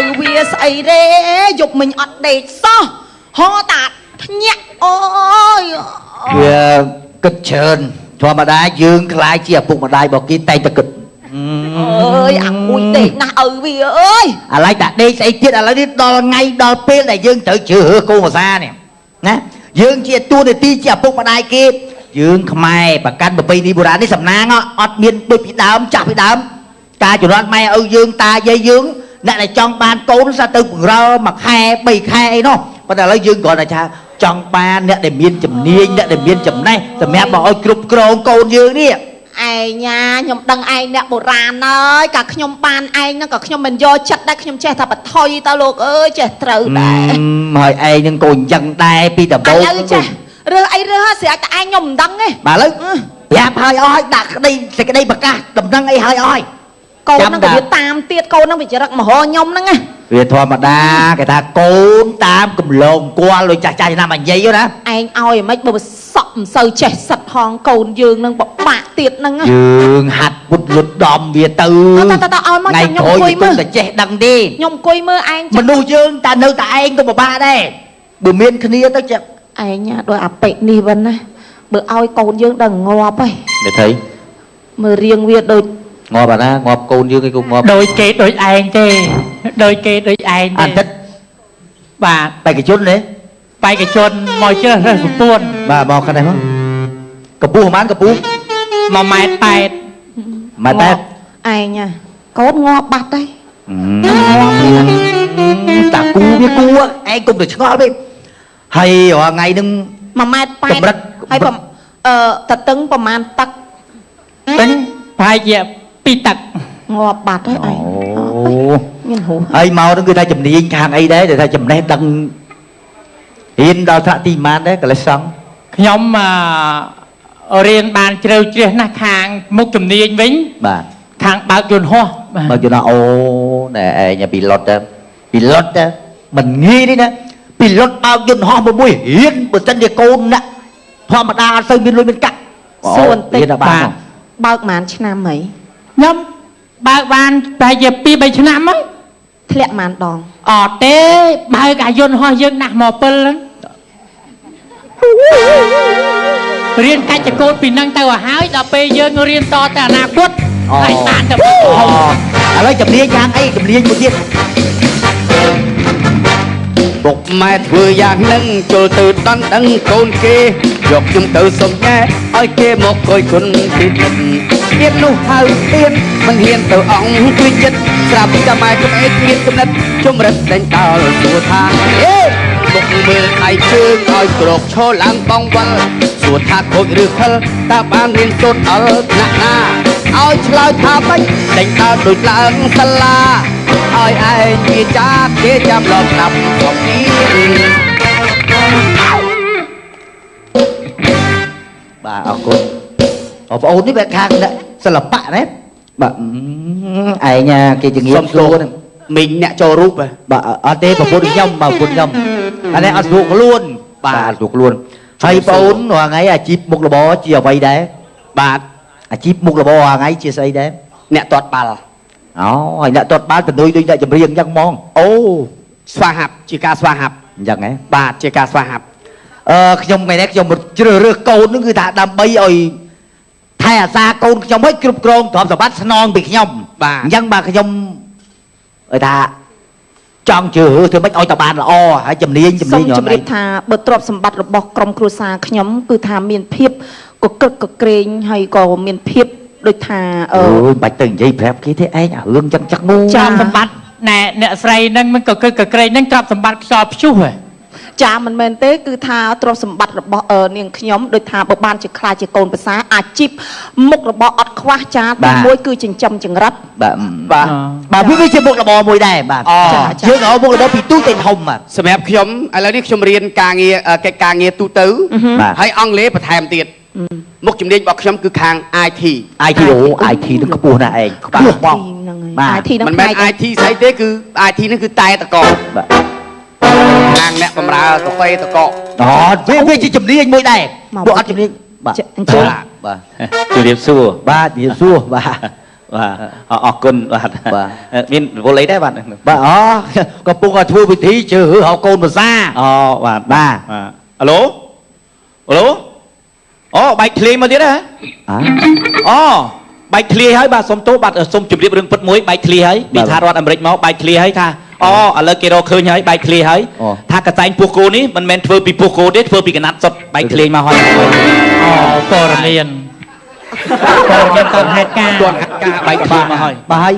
ឪវាស្អីទេយប់មិញអត់ដេកសោះហោតាភ្ញាក់អូយ វាគិតច្រើនធម្មតាយើងខ្លាយជាឪពុកម្ដាយរបស់គេតែងតែគិត អើយអាគួយដេកណាស់ឪវាអើយ ឥឡូវតាដេកស្អីទៀតឥឡូវនេះដល់ថ្ងៃដល់ពេលដែលយើងត្រូវជ្រើសរើសកូនភាសានេះណាយើងជាតួនាទីជាឪពុកម្ដាយគេយើងខ្មែរប្រកាន់ប្រពៃណីបុរាណនេះសំណាងអត់មានដូចពីដើមចាស់ពីដើមការជំនាន់ម៉ែឪយើងតាយាយយើងអ្នកដែលចង់បានកូនសាទៅបង្រើមួយខែ3ខែអីនោះប៉ុន្តែឥឡូវយើងគ្រាន់តែថាចង់បានអ្នកដែលមានជំនាញអ្នកដែលមានចំណេះសម្រាប់មកឲ្យគ្រប់គ្រងកូនយើងនេះ ឯងញ៉ាខ្ញុំដឹងឯងអ្នកបុរាណហើយកាខ្ញុំបានឯងហ្នឹងក៏ខ្ញុំមិនយកចិត្តដែរខ្ញុំចេះតែបថុយតើលោកអើយចេះត្រូវដែរ ហើយឯងនឹងកូនយ៉ាងដែរពីដំបូង ឥឡូវចេះរើសអីរើសស្រាប់តែឯងខ្ញុំមិនដឹងទេ បាទឥឡូវប្រាប់ហើយអស់ហើយដាក់ក្តីសេចក្តីប្រកាសដំណឹងអីហើយអស់ហើយ កូនហ្នឹងក៏វាតាមទៀតកូនហ្នឹងវាចរិតមហោខ្ញុំហ្នឹងណា វាធម្មតាគេថាកូនតាមកំឡងគាល់ដូចចាស់ចាស់ឆ្នាំអញ្ញៃណា ឯងឲ្យមិនបើសក់មិនសូវចេះសិតហងកូនយើងនឹងពិបាកទៀតហ្នឹង យើងហាត់ពុតលុតដំវាទៅ តតតឲ្យមកចាំខ្ញុំអង្គុយមើល តែចេះដឹងទេ ខ្ញុំអង្គុយមើលឯង មនុស្សយើងតែនៅតែឯងក៏ពិបាកដែរបើមានគ្នាទៅចេះ ឯងដោយអាប៉ិនេះវិញណាបើឲ្យកូនយើងដល់ងាប់ហើយ មេថៃ មើលរៀងវាដូច ងាប់អាណាងាប់កូនយើងឯងក៏ងាប់ ដូចគេដូចឯងទេដូចគេដូចឯងទេ អាទិត្យ បាទ បេក្ខជនទេ បេក្ខជនមកជ្រើសរើសប្រពន្ធ បាទមកខាងនេះមកកម្ពស់ប្រហែលកម្ពស់ 1ម៉ែត្រ8 ម៉ែត្រ 8ឯងកូនងាប់បាត់ហើយ តាគូវាគូឯងគុំទៅឆ្ងល់វិញហើយរាល់ថ្ងៃហ្នឹង 1ម៉ែត្រ8 កម្រិត ហើយអឺតតឹងប្រហែលទឹក ទឹងប្រហែលជា2ទឹក ងាប់បាត់ហើយឯងមានហូ ហើយមកហ្នឹងគឺថាជំនាញខាងអីដែរដែលថាចំណេះដឹងរៀនដល់ថ្នាក់ទីប៉ុន្មានដែរកលេសសង្ឃ ខ្ញុំរៀនបានជ្រៅជ្រះណាស់ខាងមុខជំនាញវិញ បាទ ខាងបើកយន្តហោះ បើកយន្តហោះអូណែឯងពីលុតពីលុតមិនងាយទេណាពីលុតបើកយន្តហោះមួយរៀនបើសិនជាកូនណាធម្មតាអត់សូវមានលុយមានកាក់ សួរបន្តិចបើកប៉ុន្មានឆ្នាំហី ខ្ញុំបើកបានប្រហែលជា2 3ឆ្នាំហ្នឹង ធ្លាក់ប៉ុន្មានដង អត់ទេបើកអាយន្តហោះយើងណាស់មកពិលហ្នឹងរៀនកាច់ចកូតពីហ្នឹងទៅឲ្យហើយដល់ពេលយើងរៀនតទៅអនាគតហើយបានទៅ ឥឡូវជំនាញយ៉ាងអីជំនាញមួយទៀត ពុកម៉ែធ្វើយ៉ាងនឹងចូលទៅដណ្ដឹងកូនគេយកខ្ញុំទៅសុំញ៉ែឲ្យគេមកគយគុណពីចិត្តហ៊ាននោះហៅហ៊ានមិនហ៊ានទៅអង្គគឺចិត្តស្រាប់តែម៉ែក្មេកមានកំណត់ជំរិតដេញដោលសួរថាអេបុកមើលដៃជើងឲ្យក្រោកឈរឡើងបងវល់សួរថាខូចឬខិលតើបានរៀនសូត្រដល់ថ្នាក់ណាឲ្យឆ្លើយថាម៉េចដេញដោលដូចឡើងសាលាឲ្យឯងវាចាគេចាំឡប់ស្ដាប់ផងទៀត បាទអរគុណបងប្អូននេះបែបខាងសិល្បៈណាបាទឯងគេជំរាបសួរ មីងអ្នកចូលរូប បាទអត់ទេប្រពន្ធខ្ញុំបាទប្រពន្ធខ្ញុំអានេះអត់ស្រួលខ្លួនបាទអត់ស្រួលខ្លួនហើយបងអូនរាល់ថ្ងៃអាជីពមុខរបរជាអ្វីដែរ បាទ អាជីពមុខរបររាល់ថ្ងៃជាស្អីដែរ អ្នកទាត់បាល់ អូហើយអ្នកទាត់បាល់ទៅដូចអ្នកចម្រៀងអញ្ចឹងហ្មង អូស្វាហាប់ជាការស្វាហាប់ អញ្ចឹងហ៎ បាទជាការស្វាហាប់ ខ្ញុំថ្ងៃនេះខ្ញុំជ្រើសរើសកូននឹងគឺថាដើម្បីឲ្យថែអាសាកូនខ្ញុំឲ្យគ្រប់គ្រងទ្រព្យសម្បត្តិស្នងពីខ្ញុំ បាទ អញ្ចឹងបាទខ្ញុំឲ្យថាចង់ជ្រើសរើសធ្វើម៉េចឲ្យតែបានល្អហើយជំនាញជំ សូ នាញ មជម្រាបថាបើទ្រព្យសម្បត្តិរបស់ក្រុមគ្រួសារខ្ញុំគឺថាមានភាពកក្រឹកកក្រែងហើយក៏មានភាពដូចថា អូយបាច់ទៅនិយាយប្រាប់គេទេឯងអារឿងចឹងចឹងនោះ ទ្រព្យសម្បត្តិណែអ្នកស្រីហ្នឹងមិនក៏កក្រឹកកក្រែងហ្នឹងទ្រព្យសម្បត្តិខ្យល់ព្យុះហ៎ ចាមិនមែនទេគឺថាទ្រព្យសម្បត្តិរបស់នាងខ្ញុំដូចថាបើបានជាខ្លាចជាកូនប្រសាអាជីពមុខរបរអត់ខ្វះចាទីមួយគឺចិញ្ចឹមចង្រិត បាទ បាទ បាទវាជាមុខរបរមួយដែរបាទយើងរកមុខរបរពីទូទៅធំបាទ សម្រាប់ខ្ញុំឥឡូវនេះខ្ញុំរៀនការងារកិច្ចការងារទូទៅហើយអង់គ្លេសបន្ថែមទៀតមុខជំនាញរបស់ខ្ញុំគឺខាង IT IT អូ IT នឹងខ្ពស់ណាស់ឯងខ្ពស់បង ហ្នឹង បាទ ហើយ IT ហ្នឹង មិនមែន IT ស្អីទេគឺ IT ហ្នឹងគឺតែតក បាទ ខាងអ្នកបម្រើកាហ្វេតក អូវាជាជំនាញមួយដែរពួកអត់ជំនាញបាទ អញ្ចឹង បាទ ជម្រាបសួរ បាទជម្រាបសួរបាទ បាទអរគុណបាទមានរវល់អីដែរបាទ បាទអូកំពុងតែធ្វើពិធីជឿហៅកូនភាសា អូបាទ បាទ អាឡូអាឡូអូបែកធ្លាយមកទៀតហ៎អូបែកធ្លាយហើយបាទសុំទោសបាទសុំជម្រាបរឿងពិតមួយបែកធ្លាយហើយពីសហរដ្ឋអាមេរិកមកបែកធ្លាយហើយថាអូឥឡូវគេរកឃើញហើយបែកធ្លាយហើយថាកសែងពោះគោនេះមិនមែនធ្វើពីពោះគោទេធ្វើពីកណាត់សុតបែកធ្លាយមកហើយ អូព័ត៌មានព័ត៌មានតហេតុការ តហេតុការ បែកធ្លាយមកហើយ បាទហើយ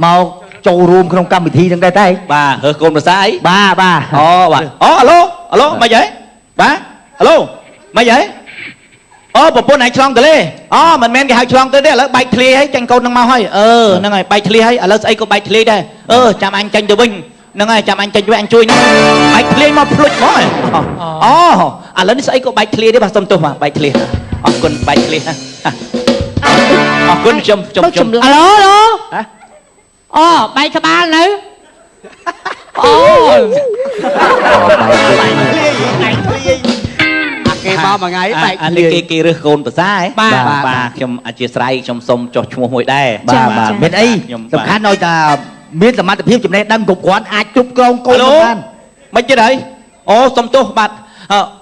មកចូលរួមក្នុងកម្មវិធីហ្នឹងដែរតែ បាទហើកូនប្រសាអី បាទបាទ អូបាទអូអាឡូអាឡូមិនហីបាទអាឡូមិនហីអូប្រពន្ធឯងឆ្លងទលេអូមិនមែនគេហៅឆ្លងទៅទេឥឡូវបែកធ្លាយហើយចាញ់កូននឹងមកហើយអឺហ្នឹងហើយបែកធ្លាយហើយឥឡូវស្អីក៏បែកធ្លាយដែរអឺចាំអញចាញ់ទៅវិញហ្នឹងហើយចាំអញចាញ់វិញអញជួយហ្នឹងបែកធ្លាយមកភ្លុចមកអូឥឡូវនេះស្អីក៏បែកធ្លាយដែរបាទសុំទោសបាទបែកធ្លាយអរគុណបែកធ្លាយអរគុណខ្ញុំខ្ញុំខ្ញុំ អាឡូអាឡូអូបែកក្បាលនៅអូ បែកធ្លាយអាគេមកមួយថ្ងៃបែក អា ធ្លាយ នេះគេគេរើសកូនប្រសាហ៎ បាទ បាទខ្ញុំអធិស្ឋានខ្ញុំសុំចុះឈ្មោះមួយដែរ បាទបាទមានអីសំខាន់ឲ្យតែមានសមត្ថភាពចំណេះដឹងគ្រប់គ្រាន់អាចគ្រប់គ្រងកូនបាន មិនទៀតហើយអូសុំទោសបាទ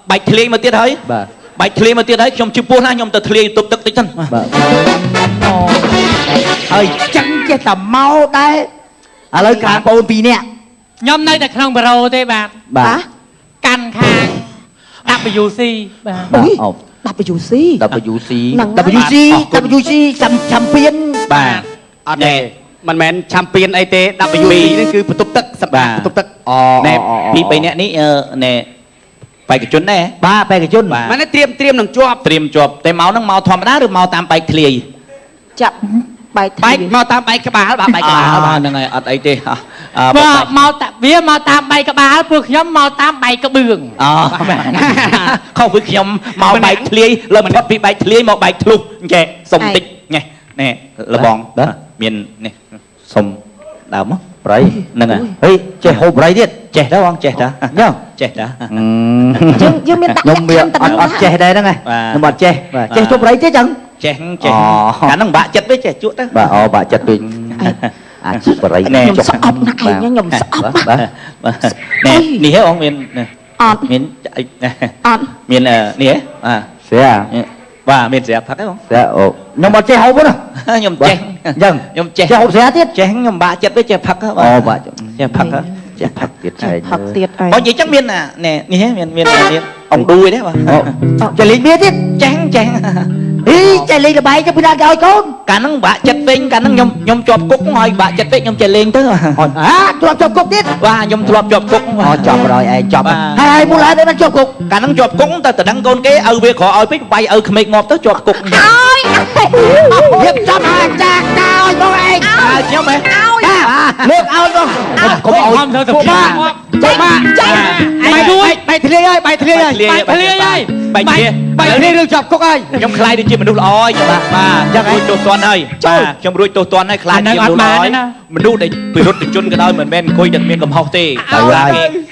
បែកធ្លាយមកទៀតហើយ បាទ បែកធ្លាយមកទៀតហើយខ្ញុំជិះពោះណាខ្ញុំទៅធ្លាយទប់ទឹកតិចសិន បាទហើយចឹងចេះតែមកដែរឥឡូវខាងបងពីរនាក់ ខ្ញុំនៅតែក្នុងបរោទេបាទ បាទ កាន់ខាង WC បាទ បាទអូ WC WC WC WC ឆាំពៀន បាទ អត់ទេមិនមែនឆាំពៀនអីទេ WC នេះគឺបន្ទប់ទឹកសម្រាប់បន្ទប់ទឹក អូ ណែពី3នាក់នេះណែបេក្ខជនដែរ បាទបេក្ខជន បាទ មិនទេត្រៀមត្រៀមនឹងជាប់ ត្រៀមជាប់តែមកហ្នឹងមកធម្មតាឬមកតាមបែកធ្លាយ ចាប់បែក បែកមកតាមបែកក្បាលបាទបែកក្បាល បាទហ្នឹងហើយអត់អីទេ មកមកតាវាមកតាមបែកក្បាលពួកខ្ញុំមកតាមបែកក្បឿង អូខុសពីខ្ញុំមកបែកធ្លាយលើមិនផុតពីបែកធ្លាយមកបែកធ្លុះអញ្ចេះសុំតិចនេះនេះលបងមាននេះសុំដើមមក ប្រៃ ហ្នឹងហើយ ហេចេះហូបប្រៃទៀត ចេះដែរបងចេះដែរ ញ៉ឹង ចេះដែរ យើងយើងមានដាក់ ខ្ញុំវាអត់អត់ចេះដែរហ្នឹងខ្ញុំអត់ចេះចេះជប់ប្រៃទេចឹង ចេះចេះកាលហ្នឹងបាក់ចិត្តវិញចេះជក់ទៅ បាទអូបាក់ចិត្តវិញអាចុបប្រៃ ខ្ញុំស្អប់ណាស់ឯងខ្ញុំស្អប់ បាទ នេះនេះហ៎បងមាន អត់ មាន អត់ មាននេះហ៎បាទ ស្រា បាទមានស្រាផឹកហ៎បង ស្រាអូខ្ញុំអត់ចេះហូបទេណា ខ្ញុំចេះ អញ្ចឹង ខ្ញុំចេះ ចេះហូបស្រាទៀត ចេះខ្ញុំបាក់ចិត្តវិញចេះផឹក អូបាក់ ចេះផឹក ចេះផឹកទៀត ផឹកទៀតឯង បងនិយាយចឹងមាននេះនេះហ៎មានមានមានអង្គឌួយទេបាទ ចេះលេងបៀទៀត ចេះចេះ ហីចេះលេងល្បែងទៅពីណាគេឲ្យកូន កាលហ្នឹងបាក់ចិត្តវិញកាលហ្នឹងខ្ញុំខ្ញុំជាប់គុកហើយបាក់ចិត្តពេកខ្ញុំចេះលេងទៅ អាធ្លាប់ជាប់គុកទៀត បាទខ្ញុំធ្លាប់ជាប់គុក អូជាប់រយឯងជាប់ហើយហើយមូលហេតុអីបានជាប់គុក កាលហ្នឹងជាប់គុកតែតដឹងកូនគេឲ្យវាក្រឲ្យពេកបាយឲ្យក្មេកងាប់ទៅជាប់គុក ឲ្យ រៀបចំអាចារ្យកាឲ្យបងឯង ឲ្យខ្ញុំហ៎ បាទលើកឲ្យបងកុំឲ្យ ពួកបាទ ចេញចេញ ឯងជួយ បែកធ្លាយហើយបែកធ្លាយហើយ បែកធ្លាយហើយ បែកធ្លាយ បែកធ្លាយរឿងជាប់គុកហើយ ខ្ញុំខ្លាយទៅជាមនុស្សល្អហើយបាទបាទ ចឹងហី រួចទោសទណ្ឌហើយបាទខ្ញុំរួចទោសទណ្ឌហើយខ្លាយជាមនុស្សល្អហើយមនុស្សដែលពិរុទ្ធជនក៏ដោយមិនមែនអង្គុយតែមានកំហុសទេ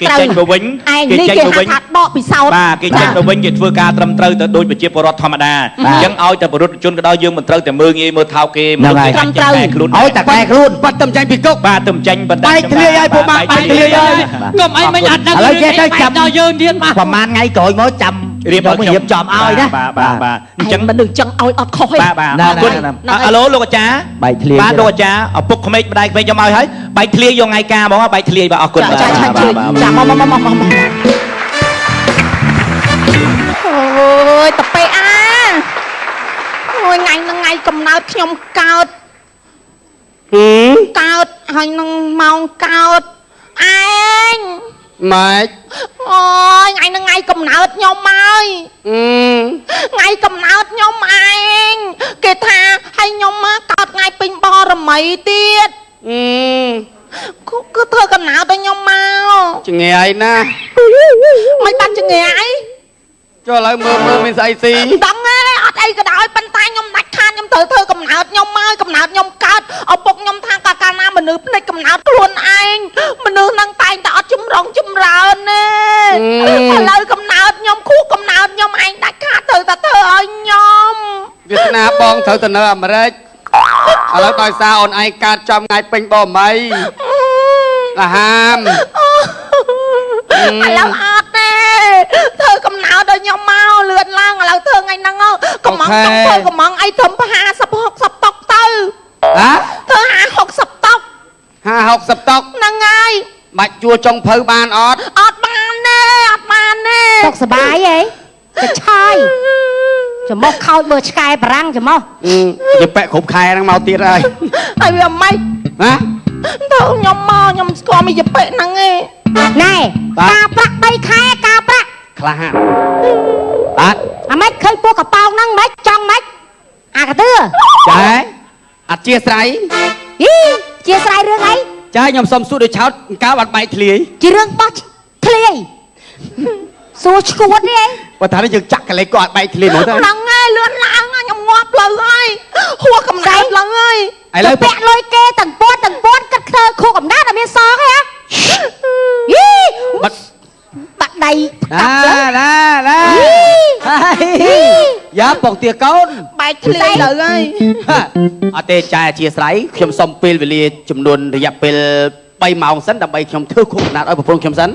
គេចេញមកវិញ ឯង គេ នេះគេ ចេញមកវិញ ហៅថាដកពិសោធន៍ បាទគេចេញមកវិញគេធ្វើការត្រឹមត្រូវទៅដូចប្រជាពលរដ្ឋធម្មតាអញ្ចឹងឲ្យតែពិរុទ្ធជនក៏ដោយយើងមិនត្រូវតែមើលងាយមើលថោកគេមនុស្សគេអាចចេះកែខ្លួន ឲ្យតែកែខ្លួន បាត់តែចាញ់ពីគុក បាទទៅចាញ់ប៉ុន្តែ បែកធ្លាយហើយពួកម៉ាក់បែកធ្លាយហើយក ុំអីមិនអត់ដឹង ឥឡូវចេះទៅចាំ ដល់យើងទៀតមក ប្រហែលថ្ងៃក្រោយមកចាំ រៀបឲ្យខ្ញុំ រៀបចំឲ្យណា បាទបាទបាទអញ្ចឹង អញ្ចឹងមនុស្សចឹងឲ្យអត់ខុសទេ បាទបាទអរគុណអាឡូលោកអាចារ្យ បែកធ្លាយ បាទលោកអាចារ្យឪពុកក្មេកម្ដាយក្មេកខ្ញុំឲ្យហើយបែកធ្លាយយកថ្ងៃការហ្មងបែកធ្លាយបាទអរគុណ ចាចាឆាជួយចាមកមកមកមកមកអូយតពេអាអូយថ្ងៃហ្នឹងថ្ងៃកំណើតខ្ញុំកើតកើតហើយនឹងម៉ោងកើតឯង ម៉េច អូយថ្ងៃហ្នឹងថ្ងៃកំណើតខ្ញុំហើយថ្ងៃកំណើតខ្ញុំឯងគេថាឲ្យខ្ញុំមកកើតថ្ងៃពេញបរមីទៀតគឺធ្វើកំណើតឲ្យខ្ញុំមក ចងាយណាស់ មិនបានចងាយ ចុះឥឡូវមើលមើលមានស្អីស៊ី ដឹងទេអត់អីក៏ដោយប៉ុន្តែខ្ញុំដាច់ខាតខ្ញុំត្រូវធ្វើកំណើតខ្ញុំមកកំណើតខ្ញុំកើតឪពុកខ្ញុំថាកាលណាមនុស្សភ្លេចកំណើតខ្លួនឯងមនុស្សនឹងតែងតែអត់ចម្រុងចម្រើនទេឥឡូវកំណើតខ្ញុំខួបកំណើតខ្ញុំឯងដាច់ខាតត្រូវតែធ្វើឲ្យខ្ញុំ វាសនាបងត្រូវទៅនៅអាមេរិក ឥឡូវដោយសារអូនឯងកើតចំថ្ងៃពេញបរមីលហាម ឥឡូវអត់ទេធ្វើកំណើតដល់ខ្ញុំមកលឿនឡើងឥឡូវធ្វើថ្ងៃហ្នឹងកំងចង់ធ្វើកំងអីត្រឹម50 60តុកទៅ ហ៎ ធ្វើ50 60តុក 50 60តុក ហ្នឹងហើយ បាច់ជួចុងភៅបានអត់ អត់បានទេអត់បានទេ សុខសប្បាយហីកឆាយច្រមុះខោចមើលឆ្កែបារាំងច្រមុះ យប៉ែគ្រប់ខែហ្នឹងមកទៀតហើយ ហើយវាមិន ណា ទៅខ្ញុំមកខ្ញុំស្គាល់មីយប៉ែហ្នឹងឯង ណែការប្រាក់3ខែការប្រាក់ ខ្លះបាទ អាម៉េចឃើញពួកកប៉ោងហ្នឹងម៉េចចង់ម៉េចអាកទឿ ចាអត់ជាស្រ័យ យីជាស្រ័យរឿងអី ចាខ្ញុំសុំសួរដូចឆោតកើបាត់បែកធ្លាយ ជារឿងបោះធ្លាយសួរឈួតទេ បើថាយើងចាក់កលេក៏អត់បែកធ្លាយហ្មងទៅ ហ្នឹងហើយលឿនឡើងខ្ញុំងាប់លើហើយហួរកំណើតឡើងហើយ ឥឡូវ ពាក់លុយគេទាំងពាន់ទាំងពាន់គិតធ្វើខួរកំណើតអត់មានសងទេហ៎យី បាត់ បាក់ដៃ ណាណាណាយ៉ាពងទាកូន បែកធ្លាយលើហើយ អត់ទេចាអធិស្ឋានខ្ញុំសុំពេលវេលាចំនួនរយៈពេល3ម៉ោងសិនដើម្បីខ្ញុំធ្វើខួបកំណើតឲ្យប្រពន្ធខ្ញុំសិន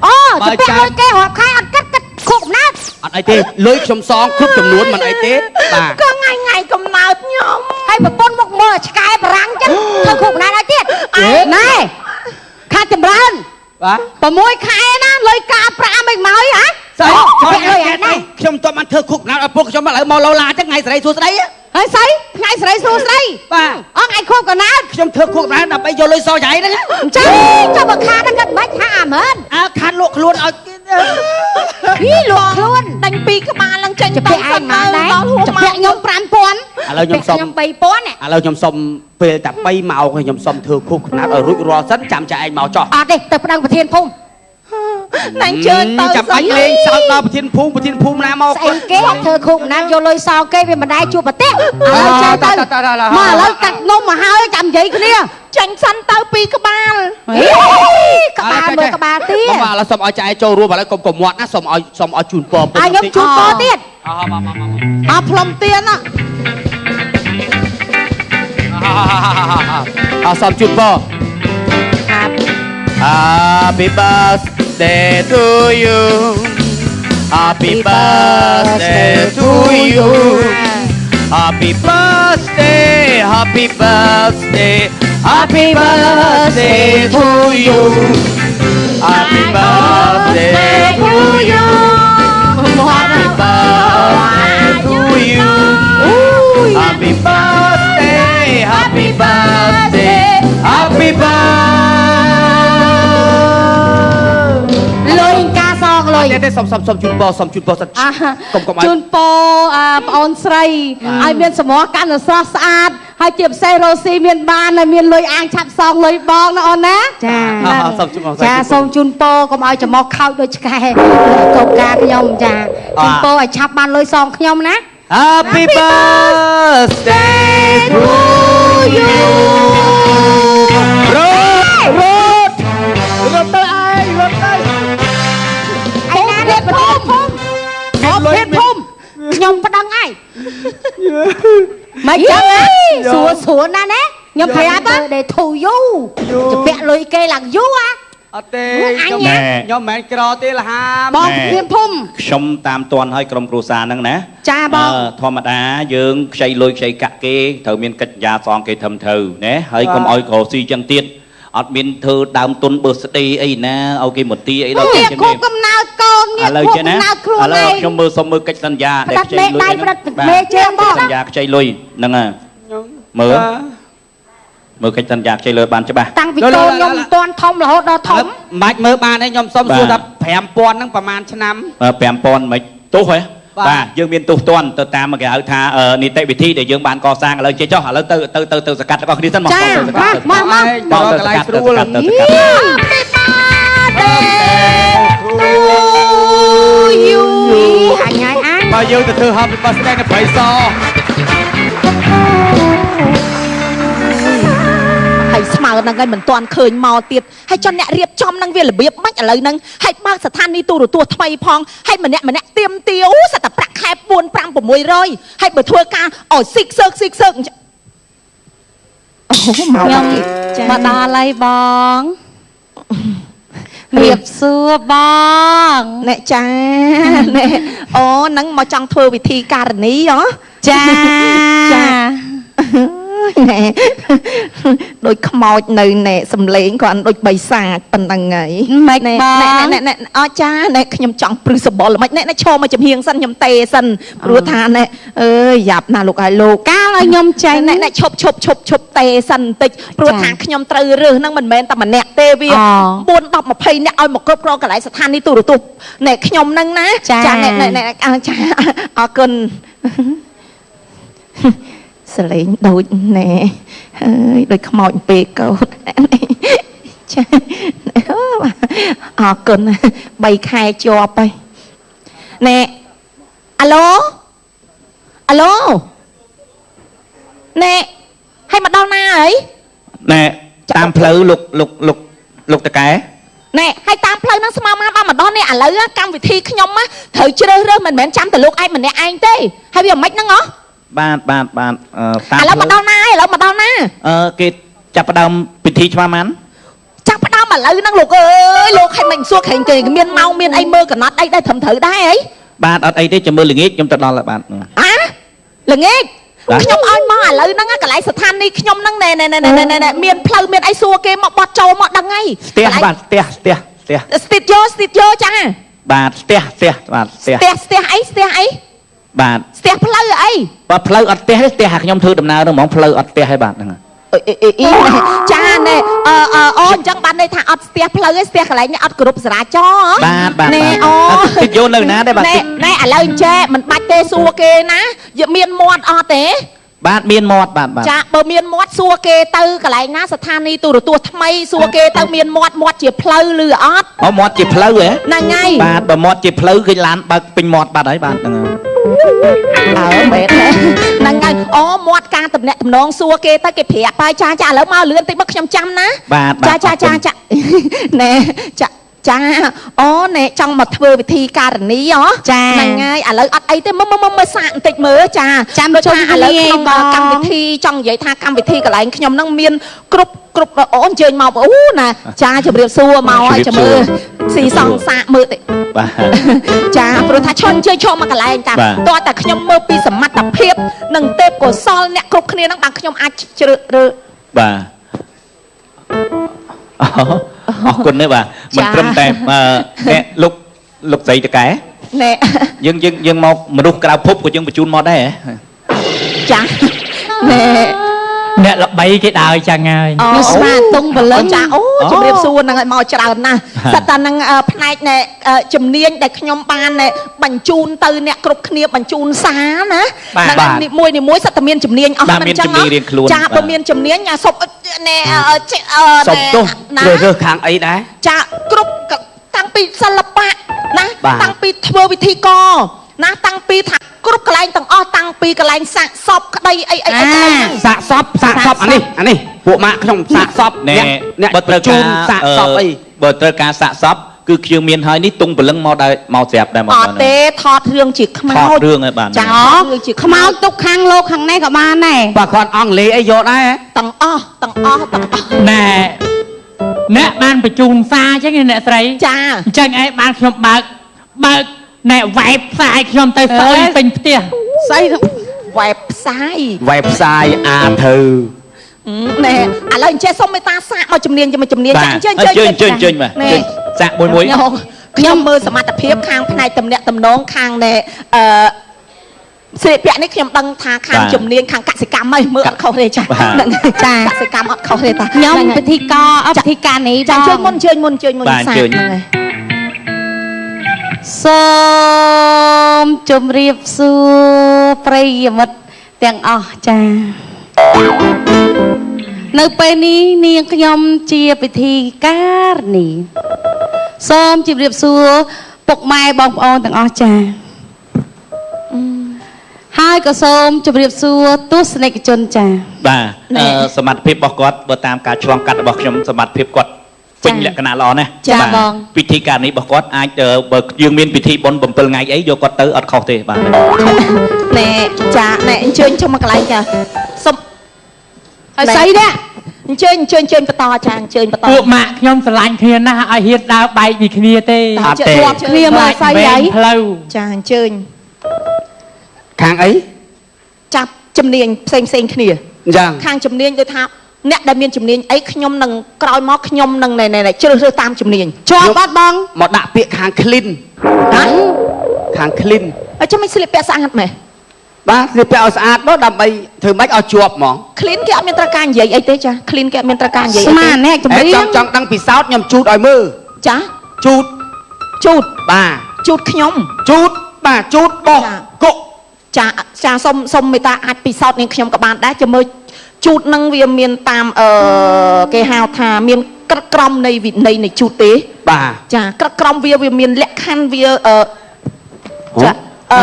អូទៅពាក់លុយគេរាប់ខែអត់គិតគិតខួបកំណើត អត់អីទេលុយខ្ញុំសងគ្រប់ចំនួនមិនអីទេបាទ ក៏ថ្ងៃថ្ងៃកំណើតខ្ញុំ ហើយប្រពន្ធមកមើលឆ្កែបារាំងចឹងធ្វើខួបកំណើតឲ្យទៀតណែខាត់ចម្រើន បាទ 6ខែណាលុយការប្រាក់មិនមកហ៎ ស្អីខ្ញុំមិនបានធ្វើខួបកំណើតឲ្យពួកខ្ញុំឥឡូវមកឡូឡាចឹងថ្ងៃសេរីសួស្ដី ហើយស្អីថ្ងៃសេរីសួស្ដី បាទ អងថ្ងៃខួបកំណើត ខ្ញុំធ្វើខួបកំណើតដើម្បីយកលុយសងចៃហ្នឹង អញ្ចឹងចុះបើខាតហ្នឹងគិតមិនថាអាមែន អើខាតលក់ខ្លួនឲ្យគេ យីលក់ខ្លួន ដាញ់ពីរក្បាលឡើងចេញ ទៅពាក់ឯងមកដែរពាក់ខ្ញុំ5000 ឥឡូវខ្ញុំសុំ ខ្ញុំ3000 ឥឡូវខ្ញុំសុំពេលតែ3ម៉ោងខ្ញុំសុំធ្វើខួបកំណើតឲ្យរួចរាល់សិនចាំចាឯងមកចោះ អត់ទេទៅប្តឹងប្រធានភូមិ ណាញ់ជើងទៅ ចាំបាច់លេងសើចដល់ប្រធានភូមិប្រធានភូមិណាមក ស្អីគេធ្វើខួបកំណើតយកលុយសងគេវាមិនដែរជួបប្រទេសឥឡូវចេញទៅមកឥឡូវកាត់នំមកហើយចាំនិយាយគ្នា ចាញ់សិនទៅពីរក្បាល ក្បាលមើលក្បាលទៀត មកឥឡូវសុំឲ្យចែចូលរួមឥឡូវកុំកុំមាត់ណាសុំឲ្យសុំឲ្យជូនពរ ឲ្យខ្ញុំជូនពរទៀត អើផ្លុំទៀនណា អសុំជូនពរ Happy birthday to you Happy birthday to you Happy birthday Happy birthday Happy birthday to you Happy birthday to you Happy birthday to you Happy birthday Happy birthday Happy birthday លុយការសងលុយ ទេសុំសុំសុំជូនពរសុំជូនពរសិនកុំកុំឲ្យ ជូនពរប្អូនស្រីឲ្យមានសម្រស់កាន់តែស្រស់ស្អាតហើយជាពិសេសរ៉ូស៊ីមានបានហើយមានលុយអាងឆាប់សងលុយបងណាអូនណា ចា សូមជូនពរ ចាសូមជូនពរកុំឲ្យច្រមុះខោចដូចឆ្កែកូនកាខ្ញុំចាជូនពរឲ្យឆាប់បានលុយសងខ្ញុំណា Happy birthday to you រត់រត់រត់ទៅឯងរត់ទៅ ឯណានេះប្រធានភូមិ ប្រធានភូមិ ខ្ញុំប្តឹងឯងមិនចឹងស្រួលស្រួលណាស់ណាខ្ញុំប្រាប់ birthday to you ជពាក់លុយគេឡើងយូរហ៎ អត់ទេខ្ញុំខ្ញុំមិនមែនក្រទេលហាម បងប្រធានភូមិ ខ្ញុំតាមតន់ឲ្យក្រុមគ្រួសារហ្នឹងណា ចាបង ធម្មតាយើងខ្ចីលុយខ្ចីកាក់គេត្រូវមានកិច្ចយាសងគេធំត្រូវណាហើយកុំឲ្យក្រស៊ីចឹងទៀតអត់មានធ្វើដើមទុនបើស្ដីអីណាឲ្យគេមកទីអីដល់ នេះ គេចឹង ខួបកំណើតកូននេះ ឥឡូវ ខួប ចេះណា កំណើតខ្លួន ឥឡូវ ឯង ខ្ញុំមើលសុំមើលកិច្ចសន្យាដែលខ្ចីលុយ ផ្ដិតមេដៃផ្ដិតមេជើងបង សន្យាខ្ចីលុយហ្នឹងហើយមើលមើលកិច្ចសន្យាខ្ចីលុយបានច្បាស់ តាំងពីកូនខ្ញុំមិនទាន់ធំរហូតដល់ធំ មិនបាច់មើលបានទេខ្ញុំសុំសួរថា5000ហ្នឹងប្រហែលឆ្នាំ 5000មិនទោសហ៎បាទយើងមានទោសទណ្ឌទៅតាមគេហៅថានីតិវិធីដែលយើងបានកសាងឥឡូវចេះចុះឥឡូវទៅទៅទៅទៅសកាត់របស់គ្នាសិនមក ចា ទៅសកាត់ មកមក មកទៅសកាត់ទៅសកាត់ទៅសកាត់ យូអញហើយអញ បើយើងទៅធ្វើ Happy birthday នៅព្រៃស ហើយស្មើហ្នឹងហើយមិនទាន់ឃើញមកទៀតហើយចន់អ្នករៀបចំហ្នឹងវារបៀបម៉េចឥឡូវហ្នឹងហើយបើកស្ថានីយ៍ទូរទស្សន៍ថ្មីផងហើយម្នាក់ម្នាក់ទៀមទាអូសត្វតែប្រាក់ខែ4 5 600ហើយបើធ្វើការឲ្យស៊ីកសើកស៊ីកសើក មក ខ្ញុំ ចា មកដល់ហើយបងរៀបសួរបង អ្នកចា ណែអូនឹងមកចង់ធ្វើវិធីការនីហ៎ ចា ចា ណែដូចខ្មោចនៅណែសំលេងគាត់ដូចបិសាចប៉ុណ្្នឹងហើយ មិន ណែ បង ណែណែណែអចាណែខ្ញុំចង់ព្រឺសបល់ល្មិចណែណែឈរមកចំហៀងសិនខ្ញុំទេសិនព្រោះថាណែអើយយ៉ាប់ណាស់លោកហើយលោក កាលឲ្យខ្ញុំចេញ ណែណែឈប់ឈប់ឈប់ឈប់ទេសិនបន្តិចព្រោះថាខ្ញុំត្រូវរើសហ្នឹងមិនមែនតែម្នាក់ទេវា អូ 4 10 20នាក់ឲ្យមកគ្រប់គ្រងកន្លែងស្ថានីយ៍ទូរទស្សន៍ណែខ្ញុំហ្នឹងណា ចា ណែណែណែអើចាអរគុណ សលេងដូចណែហើយដូចខ្មោចពេកកោតចាអូបាទអរគុណ3ខែជាប់ហើយណែអាឡូអាឡូណែឲ្យមកដល់ណាហើយ ណែតាមផ្លូវលោកលោកលោកលោកតកែ ណែហើយតាមផ្លូវហ្នឹងស្មើមកបានមកដល់នេះឥឡូវកម្មវិធីខ្ញុំណាត្រូវជ្រើសរើសមិនមែនចាំតែលោកឯងម្នាក់ឯងទេហើយវាមិនហ្នឹងហ៎ បាទបាទបាទអឺតាម ឥឡូវមកដល់ណាហើយឥឡូវមកដល់ណា អឺគេចាប់ផ្ដើមពិធីឆ្មាម៉ាន់ ចាប់ផ្ដើមឥឡូវហ្នឹងលោកអើយលោកឲ្យមិនសួរក្រែងគេមានម៉ោងមានអីមើលកំណត់អីដែរត្រឹមត្រូវដែរអី បាទអត់អីទេចាំមើលល្ងាចខ្ញុំទៅដល់ហើយបាទ អាល្ងាច បាទ ខ្ញុំឲ្យមកឥឡូវហ្នឹងកន្លែងស្ថានីយ៍ខ្ញុំហ្នឹងណែណែណែណែណែណែមានផ្លូវមានអីសួរគេមកបត់ចូលមកដឹងហើយ ស្ទះបាទស្ទះស្ទះស្ទះ ស្ទីឌីយ៉ូស្ទីឌីយ៉ូចា បាទស្ទះស្ទះបាទស្ទះ ស្ទះស្ទះអីស្ទះអី បាទ ស្ទះផ្លូវអី បាទផ្លូវអត់ស្ទះទេស្ទះអាខ្ញុំធ្វើដំណើរហ្នឹងហ្មងផ្លូវអត់ស្ទះហើយបាទហ្នឹង អីអីអីចាណែអឺអឺអូអញ្ចឹងបានន័យថាអត់ស្ទះផ្លូវទេស្ទះកន្លែងនេះអត់គ្រប់ចរាចរណ៍ បាទបាទ ណែ បាទ អូ តិចយោនៅណាដែរបាទ ណែណែឥឡូវអញ្ចេះមិនបាច់ទេសួរគេណាយកមានមាត់អត់ទេ បាទមានមាត់បាទបាទ ចាបើមានមាត់សួរគេទៅកន្លែងណាស្ថានីយ៍ទូរទស្សន៍ថ្មីសួរគេទៅមានមាត់មាត់ជាផ្លូវឬអត់ អូមាត់ជាផ្លូវហ៎ ហ្នឹងហើយ បាទបើមាត់ជាផ្លូវឃើញឡានបើកពេញមាត់បាត់ហើយបាទហ្នឹងហើយ អើមែនទេហ្នឹងហើយអូមាត់ការតំណាក់តំណងសួរគេទៅគេប្រាប់ហើយចាចាឥឡូវមកលឿនតិចមកខ្ញុំចាំណា បាទបាទ ចាចាចាចាណែចាចាអូណែចង់មកធ្វើវិធីការនីហ៎ ចា ហ្នឹងហើយឥឡូវអត់អីទេមើលមើលមើលមើលសាកបន្តិចមើលចា ចាំ ដូច ជុំ ថាឥឡូវ គ្នា ក្នុង បង កម្មវិធីចង់និយាយថាកម្មវិធីកន្លែងខ្ញុំហ្នឹងមានគ្រប់គ្រប់អូអញ្ជើញមកអូណាចាជម្រាបសួរមកហើយចាំមើលស៊ីសងសាកមើលតិច បាទ ចាព្រោះថាឈុនជើញឈរមកកន្លែងតា បាទ តោះតែខ្ញុំមើលពីសមត្ថភាពនិងទេពកោសលអ្នកគ្រប់គ្នាហ្នឹងបានខ្ញុំអាចជ្រើសរើស បាទអរគុណទេបាទមិនត្រឹមតែអឺអ្នកលោកលោកស្រីតកែ ណែ យើងយើងយើងមកមនុស្សក្រៅភពក៏យើងបញ្ជូនមកដែរហ៎ ចាណែ អ្នកល្បីគេដើរចឹងហើយ អូ ខ្ញុំស្មាតុងព្រលឹង ចាអូជំរាបសួរហ្នឹងឲ្យមកច្រើនណាស់សិតតែនឹងផ្នែកណែជំនាញដែលខ្ញុំបានណែបញ្ជូនទៅអ្នកគ្រប់គ្នាបញ្ជូនសារណា បាទ ហ្នឹងនីមួយនីមួយសិតតែមានជំនាញអស់ បាទ មិន មានជំនាញរៀងខ្លួន ចា បាទ បើមានជំនាញអាសុបណែចេះ សុំទោស ណា ជ្រើសរើសខាងអីដែរ ចាគ្រប់កតាំងពីសិល្បៈណា បាទ តាំងពីធ្វើវិធីករណាតាំងពីថាគ្រប់កន្លែងទាំងអស់តាំងពីកន្លែងសាកសពក្តីអីអីអីកន្លែងហ្នឹង សាកសពសាកសពអានេះអានេះពួកម៉ាក់ខ្ញុំសាកសព ណែ អ្នក បើត្រូវ ជូ ការ នសាកសពអី បើត្រូវការសាកសពគឺខ្ញុំមានហើយនេះតុងព្រលឹងមកដែរមកស្រាប់ដែរមក អត់ទេថតរឿងជាខ្មោ ថត ច រឿងហើយបាទ ចា អូ ថតរឿងជា ខ្មោចទុកខាងលោកខាងនេះក៏បានដែរ បើគាត់អង់គ្លេសអីយកដែរហ៎ ទាំងអស់ទាំងអស់ទាំងអស់ ណែអ្នកបានបញ្ជូនសារចឹងឯងអ្នកស្រី ចា អញ្ចឹងឯងបានខ្ញុំបើកបើកណែវ៉ែបផ្សាយខ្ញុំទៅស្អុយពេញផ្ទះ ស្អី វ៉ែបផ្សាយ website អាធ្វើ ណែឥឡូវអញ្ចេះសុំមេត្តាសាកមកជំនាញមកជំនាញ បាទ ចាអញ្ជើញ អញ្ជើញអញ្ជើញអញ្ជើញបាទ ណែ អញ្ជើញសាកមួយមួយ ខ្ញុំខ្ញុំមើលសមត្ថភាពខាងផ្នែកតំណាក់តំណងខាងណែអឺសិល្បៈនេះខ្ញុំដឹងថាខាង បាទ ជំនាញខាងកសិកម្មហើយមើលអត់ខុសទេចា បាទ ហ្នឹងហើយ ចា កសិកម្មអត់ខុសទេតា ខ្ញុំ ហ្នឹងហើយ ពិធីករអពិធីការនេះ ចាអញ្ជើញមុនអញ្ជើញមុនអញ្ជើញមុន សា បាទអញ្ជើញ កហ្នឹងហើយ សូមជម្រាបសួរប្រិយមិត្តទាំងអស់ចានៅពេលនេះនាងខ្ញុំជាពិធីការនេះសូមជម្រាបសួរពុកម៉ែបងប្អូនទាំងអស់ចាហើយក៏សូមជម្រាបសួរទស្សនិកជនចា បាទសមត្ថភាពរបស់គាត់បើតាមការឆ្លងកាត់របស់ខ្ញុំសមត្ថភាពគាត់ពេញលក្ខណៈល្អណាស់ ចា បាទ បង ពិធីការនេះរបស់គាត់អាចបើយើងមានពិធីបុណ្យ7ថ្ងៃអីយកគាត់ទៅអត់ខុសទេបាទ ណែចាណែអញ្ជើញចុះមកកន្លែងចាសុំ ហើយស្អីនេះ អញ្ជើញអញ្ជើញអញ្ជើញបន្តចាអញ្ជើញបន្ត ពួកម៉ាក់ខ្ញុំស្រឡាញ់គ្នាណាស់ឲ្យហ៊ានដើរបែកពីគ្នាទេ អត់ទេ ជាប់គ្នាមកស្អីហី ផ្លូវ ចាអញ្ជើញ ខាងអី ចាប់ជំនាញផ្សេងផ្សេងគ្នា អញ្ចឹង ខាងជំនាញដូចថាអ្នកដែលមានជំនាញអីខ្ញុំនឹងក្រោយមកខ្ញុំនឹងណែណែជ្រើសរើសតាមជំនាញ ជាប់អត់បង មកដាក់ពាក្យខាង clean ណា ខាង clean អញ្ចឹងមិនស្លៀកពាក់ស្អាតម៉េះ បាទស្លៀកពាក់ឲ្យស្អាតមកដើម្បីធ្វើម៉េចឲ្យជាប់ហ្មង clean គេអត់មានត្រូវការនិយាយអីទេចា clean គេអត់មានត្រូវការនិយាយអី ស្មានអ្នកចម្រៀង ចង់ចង់ដឹងពិសោធន៍ខ្ញុំជូតឲ្យមើល ចា ជូត ជូត បាទ ជូតខ្ញុំ ជូតបាទជូតបោះគុក ចាចាសុំសុំមេត្តាអាចពិសោធន៍នាងខ្ញុំក៏បានដែរចាំមើលជូតនឹងវាមានតាមអឺគេហៅថាមានក្រឹតក្រមនៃវិន័យនៃជូតទេ បាទ ចាក្រឹតក្រមវាវាមានលក្ខខណ្ឌវាអឺចាអឺ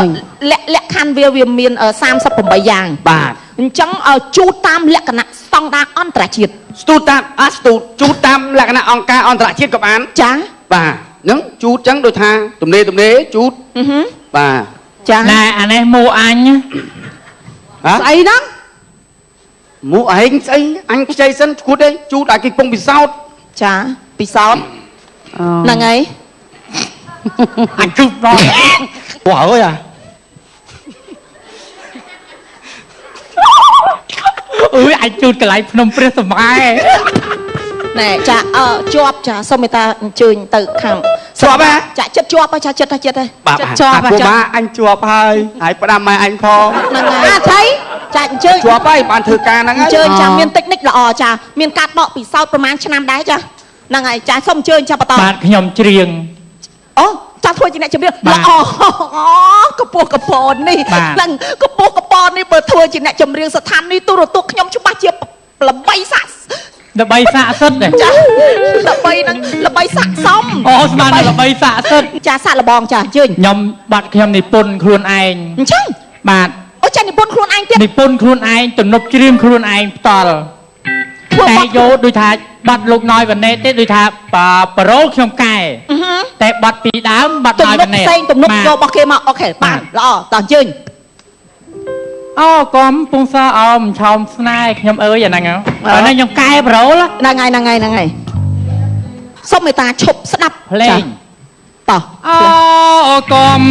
លក្ខលក្ខខណ្ឌវាវាមាន38យ៉ាង បាទ អញ្ចឹងជូតតាមលក្ខណៈស្តង់ដារអន្តរជាតិ ស្ទូតតាមអាស្ទូតជូតតាមលក្ខណៈអង្គការអន្តរជាតិក៏បាន ចា បាទហ្នឹងជូតចឹងដូចថាទំនេរទំនេរជូត អឺហឺ បាទ ចា ណែអានេះមួអញ ហ៎ ស្អីហ្នឹង មួឯងស្អីអញខ្ចីសិនឈួតឯងជូតឲ្យគេពងពិសោធន៍ ចាពិសោធន៍ហ្នឹងហើយ អញជូតដល់ ព្រោះហើយអា អើយអញជូតកន្លែងភ្នំព្រះសម័យ ណែចាអឺជាប់ចាសូមមេត្តាអញ្ជើញទៅខាង ជាប់ហ៎ ចាចិត្តជាប់ហ៎ចាចិត្តហ៎ចិត្តហ៎ បាទ ចិត្តជាប់ ពួកម៉ាអញជាប់ហើយហើយផ្ដាំម៉ែអញផង ហ្នឹងហើយ អាថៃ ចាអញ្ជើញ ជាប់ហើយបានធ្វើការហ្នឹង អ ហើយ ញ្ជើញចាមានតិចនិចល្អចាមានការដកពិសោធន៍ប្រហែលឆ្នាំដែរចាហ្នឹងហើយចាសូមអញ្ជើញចាបន្ត បាទខ្ញុំច្រៀង អូចាធ្វើជាអ្នកជំនាញល្អកពស់កពននេះហ្នឹងកពស់កពននេះបើធ្វើជាអ្នកចម្រៀងស្ថានីយ៍ទូរទស្សន៍ខ្ញុំច្បាស់ជាល្បីសាក់ ល្បីសាកសិទ្ធ ចាល្បីហ្នឹងល្បីសាក់សម អូស្មានល្បីសាកសិទ្ធ ចាសាក់លបងចាអញ្ជើញ ខ្ញុំបាត់ខ្ញុំនិពន្ធខ្លួនឯង អញ្ចឹង បាទ អូចានិពន្ធខ្លួនឯងទៀត និពន្ធខ្លួនឯងទំនប់ច្រៀងខ្លួនឯងផ្ទាល់តែយកដូចថាបាត់លោកណយវ៉ាណេតទេដូចថាប្រូខ្ញុំកែតែបាត់ពីដើមបាត់ ទំនុក ណយវ៉ាណេត ផ្សេងទំនុកយករបស់គេមកអូខេបានល្អតោះអញ្ជើញ អូកំពុងសអោមឆោមស្នេហ៍ខ្ញុំអើយអាហ្នឹងអាហ្នឹងខ្ញុំកែប្រូល ហ្នឹងហើយហ្នឹងហើយហ្នឹងហើយសូមមេត្តាឈប់ស្ដាប់ ភ្លេង តោះ អូកំ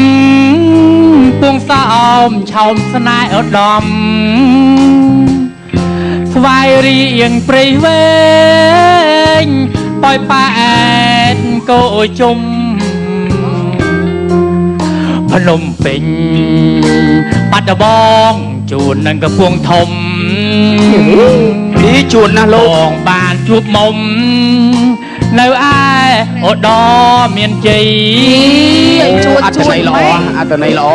ពុងសអោមឆោមស្នេហ៍ឧត្តមស្វាយរៀងព្រៃវែងប៉យប៉ែតកោជុំភ្នំពេញបាត់ដបងជួននឹងកំពង់ធំ នេះជួនណាស់លោក បងបានជួបមុំនៅឯឧត្តរមានជ័យ ជួន អត្តន័យល្អអត្តន័យល្អ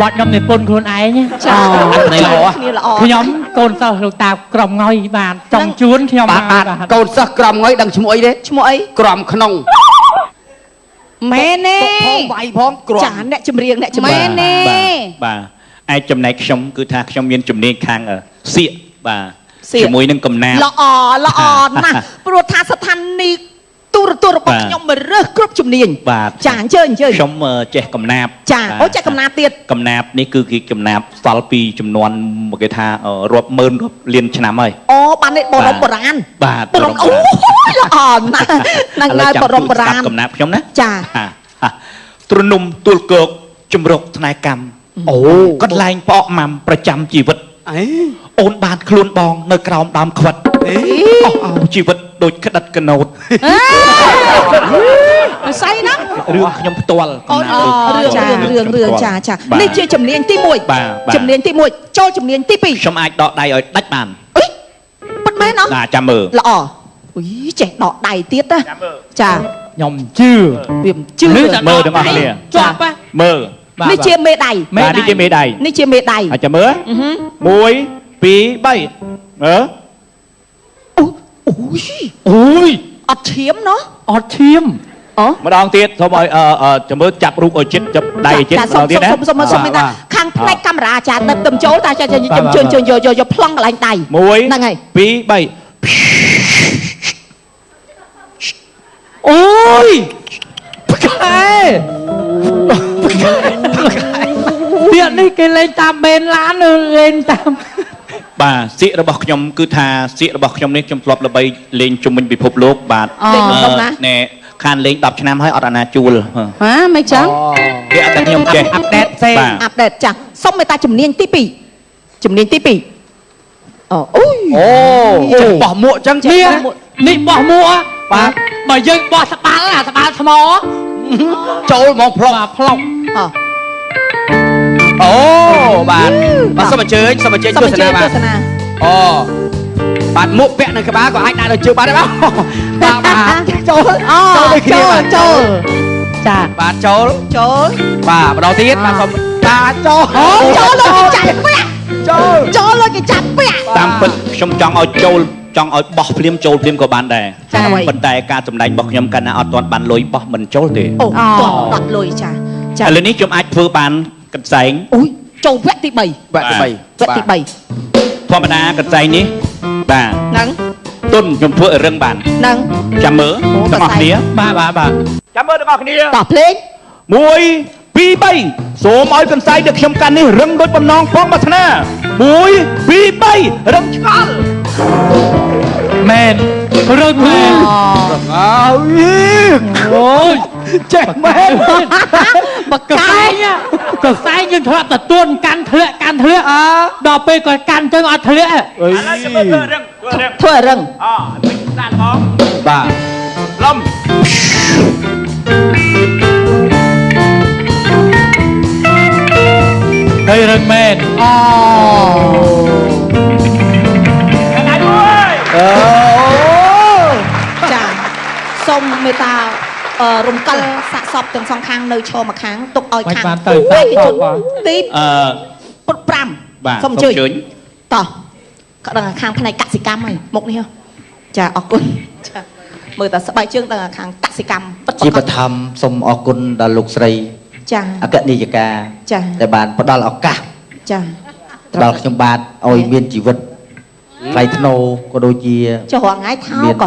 បាត់ខ្ញុំនិពន្ធខ្លួនឯង ចា អត្តន័យល្អ គ្នាល្អ ខ្ញុំកូនសិស្សលោកតាក្រមងុយបាទចង់ជួនខ្ញុំ បាទបាទកូនសិស្សក្រមងុយដឹងឈ្មោះអីទេ ឈ្មោះអី ក្រមក្នុង មែនទេ ផងវាយផងក្រម ចាអ្នកចម្រៀងអ្នកចម្រៀង មែនទេ បាទឯចំណែកខ្ញុំគឺថាខ្ញុំមានជំនាញខាងសៀកបាទជាមួយនឹងកំណាព្យ ល្អល្អណាស់ព្រោះថាស្ថានីយ៍ទូរទស្សន៍របស់ខ្ញុំមករើសគ្រប់ជំនាញ បាទ ចាអញ្ជើញអញ្ជើញ ខ្ញុំចេះកំណាព្យ ចាអូចេះកំណាព្យទៀត កំណាព្យនេះគឺគេកំណាព្យសល់ពីចំនួនគេថារាប់ម៉ឺនរាប់លានឆ្នាំហើយ អូបាននេះបរមបុរាណ បាទ បរមអូល្អណាស់ហ្នឹងហើយបរមបុរាណ កំណាព្យខ្ញុំណា ចា ទ្រនំទួលគោកជំរកថ្នេរកម្ម អូ កន្លែងផ្អកម៉ាំប្រចាំជីវិត អេ អូនបានខ្លួនបងនៅក្រោមដើមខ្វិតអស់អោជីវិតដូចក្តិតកណូត ស្អីហ្នឹង រឿងខ្ញុំផ្ទាល់ អូរឿងរឿងរឿងរឿងចាចានេះជាជំនាញទី1ជំនាញទី1ចូលជំនាញទី2 ខ្ញុំអាចដកដៃឲ្យដាច់បាន អុយពិតមែនអត់ ណាចាំមើល ល្អអុយចេះដកដៃទៀតណាចា ខ្ញុំជឿ វាមិនជឿ មើលទាំងអស់គ្នា ជាប់ មើល នេះជាមេដៃ បាទនេះជាមេដៃ នេះជាមេដៃ អាចចាំមើល1 2 3មើល អូអូយ អូយ អត់ឈាមណោះ អត់ឈាម អូ ម្ដងទៀតសូមឲ្យចាំមើលចាប់រូបឲ្យចិត្តចាប់ដៃឲ្យចិត្តម្ដងទៀតណា សុំសុំសុំថាខាងផ្នែកកាមេរ៉ាចាទៅទៅចូលតាចាជើញជើញយកយកប្លង់កន្លែងដៃ 1 ហ្នឹងហើយ 2 3 អូយផ្កែផ្កែទៀតនេះគេលេងតាមបេនឡានលេងតាម បាទសៀករបស់ខ្ញុំគឺថាសៀករបស់ខ្ញុំនេះខ្ញុំធ្លាប់ល្បីលេងជុំវិញពិភពលោកបាទ លេងក្នុងណា ណែខានលេង10ឆ្នាំហើយអត់អាណាជួល ហ៎មិនចឹង គេអត់តែខ្ញុំចេះ អាប់ដេតផ្សេង បាទ អាប់ដេតចាសូមមេត្តាជំនាញទី2ជំនាញទី2អូអូយ អូចេះបោះមួកចឹង នេះនេះបោះមួកបាទបើយើងបោះស្បាល់អាស្បាល់ថ្ម ចូលហ្មងផ្លុក បាទផ្លុក អូ អូបាទបាទសូមអញ្ជើញសូមអញ្ជើញ សូមអញ្ជើ ទស្សនាបាទ ញទស្សនា អូបាទមួកពាក់នៅក្បាលក៏អាចដាក់នៅជើងបានដែរបាទបាទបាទ ចូល អូ ចូលដូចគ្នា ចូល បាទ ចូលចា បាទចូល ចូល បាទម្ដងទៀតបាទសូម បាទចូល អូចូលលើគេចាក់ពាក់ ចូល ចូលលើគេចាក់ពាក់ តាមពិតខ្ញុំចង់ឲ្យចូលចង់ឲ្យបោះភ្លាមចូលភ្លាមក៏បានដែរ ចាអ្វី ប៉ុន្តែការសម្ដែងរបស់ខ្ញុំកាលណាអត់ទាន់បានលុយបោះមិនចូលទេ អូតដត់លុយចាចា ឥឡូវនេះខ្ញុំអាចធ្វើបានកន្សែង អូយចូលវគ្គទី3វ បាទទី3 គ្គទី3 ធម្មតាកន្សែងនេះបាទ ហ្នឹង ទុនខ្ញុំធ្វើឲ្យរឹងបាន ហ្នឹង ចាំមើលទាំងអស់គ្នា បាទបាទបាទ ចាំមើលទាំងអស់គ្នា តោះភ្លេង 1 2 3សូមឲ្យកន្សែងដែលខ្ញុំកាន់នេះរឹងដូចបំណងផងប្រាថ្នា1 2 3រឹងឆ្កល់ មែនរឹងមែន អើយ អូយ ចេះមែន ប ក កែ សែងកសែងយើងធ្លាប់តែទួនកាន់ធ្លាក់កាន់ធ្លាក់ដល់ពេលគាត់កាន់ចឹងអត់ធ្លាក់ ឥឡូវចាំមើលធ្វើរឹងធ្វើរឹង ធ្វើឲ្យរឹង អវិញសាកបង បាទ លំ ហើយរឹងមែន អូ ដៃមួយ អូ ចាសូមមេត្តារំកិលសាកសពទាំងសងខាងនៅឈរមួយខាងទុកឲ្យ មិន ខាង បានទៅ បេក្ខជនទី អឺ 5 បាទ សូមអញ្ជើញតោះក៏ដឹងខាងផ្នែកកសិកម្មហើយមុខនេះហ៎ចាអរគុណចាមើលតែស្បែកជើងដឹងខាងកសិកម្មពិត ជាប ប្រាកដ ឋមសូមអរគុណដល់លោកស្រី ចា អគ្គនាយិកា ចា ដែលបានផ្ដល់ឱកាស ចា ដល់ខ្ញុំបាទឲ្យមានជីវិតថ្លៃថ្នូរក៏ដូចជា ចុះរាល់ថ្ងៃថោក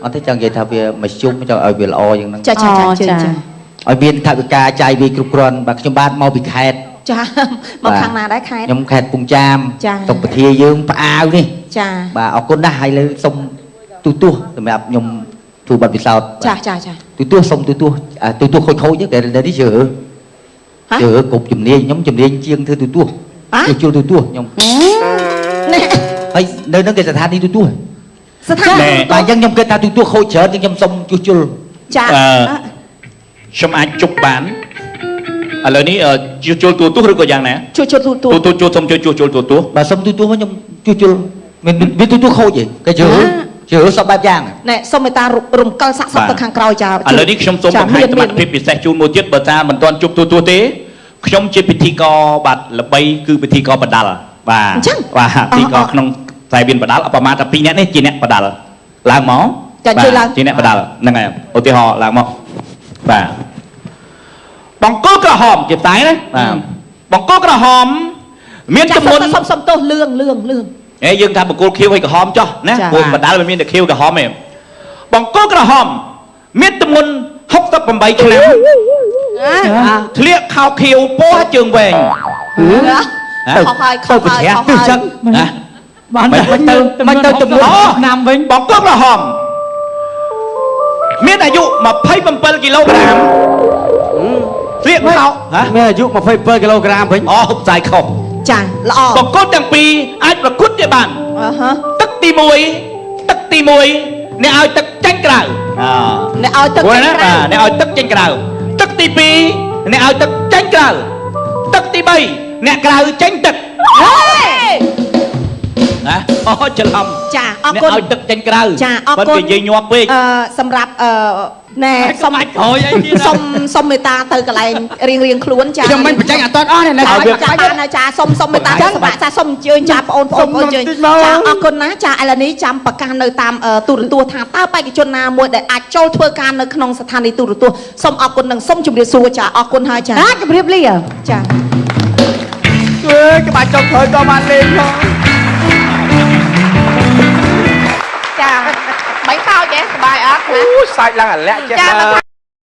អត់ទេចង់និយាយថាវាមធ្យមចង់ឲ្យវាល្អយ៉ាងហ្នឹង ចាចាចាជើងចា ឲ្យមានថវិកាចាយវាយគ្រប់គ្រាន់បាទខ្ញុំបាទមកពីខេត្ត ចាមកខាងណាដែរខេត្ត ខ្ញុំខេត្តពងចាម ចា តុកពធាយើងផ្អាវនេះ ចា បាទអរគុណណាស់ហើយលើសូមទូទស្សន៍សម្រាប់ខ្ញុំធ្វើបទពិសោធន៍ ចាចាចា ទូទស្សន៍សូមទូទស្សន៍អាទូទស្សន៍ខូចៗទេតែនេះជឿ ហ៎ ជឿគ្រប់ជំនាញខ្ញុំជំនាញជាងធ្វើទូទស្សន៍ ហ៎ ជួសជុលទូទស្សន៍ខ្ញុំ នេះ ហើយនៅហ្នឹងគេស្ថានីយ៍ទូទស្សន៍ ស្ថាន ណែ បាទអញ្ចឹងខ្ញុំគិតថាទូទស្សន៍ខូចច្រើនជាងខ្ញុំសូមជួសជុល ចា អឺខ្ញុំអាចជប់បានឥឡូវនេះជួសជុលទូទស្សន៍ឬក៏យ៉ាងណា ជួយជួយទូទូ ទូទស្សន៍ជួសសូមជួយជួសជុលទូទស្សន៍ បាទសូមទូទស្សន៍មកខ្ញុំជួសជុលមានមានទូទស្សន៍ខូចទេគេជឿជឿសពបែបយ៉ាង ណែសូមមេត្តារំកិលសាកសពទៅខាងក្រោយចា ឥឡូវនេះខ្ញុំសូមបង្ហាញសមត្ថភាពពិសេសជូនមួយទៀតបើថាមិនទាន់ជប់ទូទស្សន៍ទេខ្ញុំជាពិធីករបាទល្បីគឺពិធីករបដាល់បាទបាទពិធីករក្នុងខ្សែវៀនបដាល់ប្រហែលតែ2នាក់នេះជាអ្នកបដាល់ឡើងមកជាអ្នកបដាល់ហ្នឹងហើយឧទាហរណ៍ឡើងមកបាទបង្គោលក្រហមជាផ្សាយណាបាទបង្គោលក្រហមមាន ចា ទម្ងន់ សុំសុំទោសលឿងលឿងលឿង ហេយើងថាបង្គោលខៀវហើយក្រហមចុះណា ចា ព្រោះបដាល់វាមានតែខៀវក្រហមឯងបង្គោលក្រហមមានទម្ងន់68ឆ្នាំធ្លាក់ខោខៀវពណ៌ជើងវែង ទៅ ខុសហើយខុសហើយខុសហើយ ចឹង ណា បាន មិនទៅមិនទៅទម្ងន់ ឆ្នាំវិញ បង្គោលក្រហមមានអាយុ27គីឡូក្រាមធ្លាក់ខោហ៎ មានអាយុ27គីឡូក្រាមវិញ អូផ្សាយខុស ចាល្អ បង្គោលទាំងពីរអាចប្រកួតជាបាន អឺហ៎ ទឹកទី1ទឹកទី1អ្នកឲ្យទឹកចេញក្រៅ អ អ្នកឲ្យទឹក ព្រោះ ចេញក្រៅ ណាបាទអ្នកឲ្យទឹកចេញក្រៅទឹកទី2អ្នកឲ្យទឹកចេញក្រៅទឹកទី3អ្នកក្រៅចេញទឹក ហេ ណាអូច្រឡំ ចាអរគុណ អ្នកឲ្យទឹកចេញក្រៅ ចាអរគុណ ប៉ុន្តែនិយាយញាប់ពេក សម្រាប់ណែ សុំអាចក្រោយអីទៀត សុំសុំមេត្តាទៅកន្លែងរៀងរៀងខ្លួនចា ខ្ញុំមិនបញ្ចេញអត់តអស់ទេណា ចាចាបានហើយចាសុំសុំមេត្តាសម្រាប់ចាសុំអញ្ជើញចាបងប្អូនបងប្អូនអញ្ជើញចាអរគុណណាចាឥឡូវនេះចាំប្រកាសនៅតាមទូរទស្សន៍ថាតើបេក្ខជនណាមួយដែលអាចចូលធ្វើការនៅក្នុងស្ថានីយ៍ទូរទស្សន៍សូមអរគុណនិងសូមជម្រាបសួរចាអរគុណហើយចា ណាជម្រាបលា ចា អើយក្បាច់ចុងក្រោយក៏បានលេងផង ចាបីខោចេះសบายអត់ អូយសាច់ឡើងអាលាក់ចេះ ចា